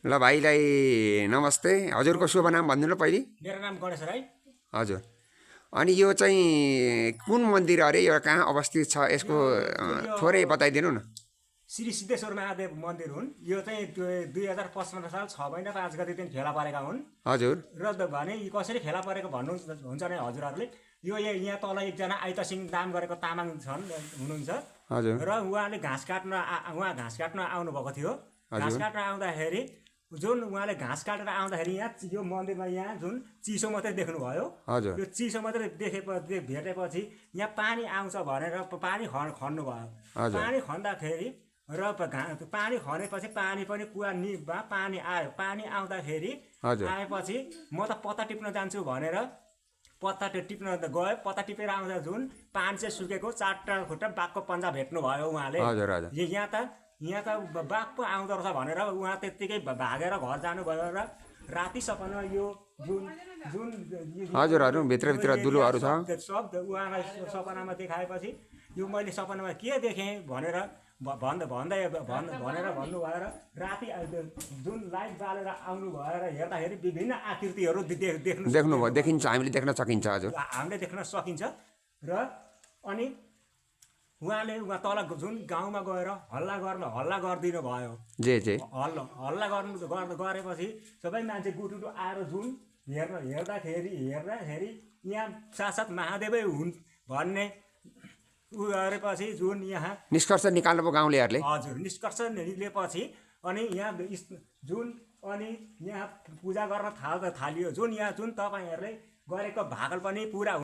ल भाइलाई नमस्ते। हजुरको शुभ नाम भनिदिनु पहिले। मेरो नाम गणेश राई। हजुर, अनि यो चाहिँ कुन मन्दिर अरे, यो कहाँ अवस्थित छ, यसको थोरै बताइदिनु न। श्री सिद्धेश्वर महादेव मन्दिर हुन्। यो चाहिँ 2055 साल 6 महिना 5 गतेदेखि फेला परेका हुन्। हजुर, र भने यी कसरी फेला परेको भन्नुहुन्छ भने हजुरहरूले यो यहाँ तल एकजना आइता सिंह नाम गरेको तामाङ छन् हुनुहुन्छ। हजुर, र उहाँले घाँस काट्न आउनुभएको थियो। घाँस काट्न आउँदाखेरि उहाँले घाँस काटेर आउँदाखेरि यहाँ यो मन्दिरमा यहाँ जुन चिसो मात्रै देख्नुभयो। हजुर, यो चिसो मात्रै भेटेपछि यहाँ पानी आउँछ भनेर पानी खन्नुभयो। पानी खन्दाखेरि र पानी खनेपछि पानी पनि कुवामा पानी आयो। पानी आउँदाखेरि आएपछि म त पत्ता टिप्न जान्छु भनेर पत्ता टिप्न गयो। पत्ता टिपेर आउँदा जुन पानी चाहिँ सुकेको 4टा खुट्टा बाघको पन्जा भेट्नुभयो उहाँले। यहाँ त बाघ पो आउँदो रहेछ भनेर उहाँ त्यत्तिकै भागेर घर जानुभयो। र राति सपनामा यो हजुर, भित्रभित्र दुलुहरू छ सब उहाँलाई सपनामा देखाएपछि यो मैले सपनामा के देखेँ भनेर भन्नुभयो। र राति जुन लाइट बालेर आउनु भएर हेर्दाखेरि विभिन्न आकृतिहरू देख्नुभयो, देखिन्छ, हामीले देख्न सकिन्छ। हजुर, हामीले देख्न सकिन्छ। र अनि उहाँ तल जुन गाउँमा गएर हल्ला गरिदिनु भयो। हल्ला गरेपछि सबै मान्छे गुटुटु आएर जुन हेर्दाखेरि यहाँ साक्षात् महादेवै हुन् भन्ने गरेपछि जुन यहाँ निष्कर्ष निकाल्नुभयो गाउँलेहरूले। हजुर, निष्कर्ष निक्लेपछि अनि यहाँ यहाँ पूजा गर्न थालियो। जुन तपाईँहरूले गरेको भाकल पनि पुरा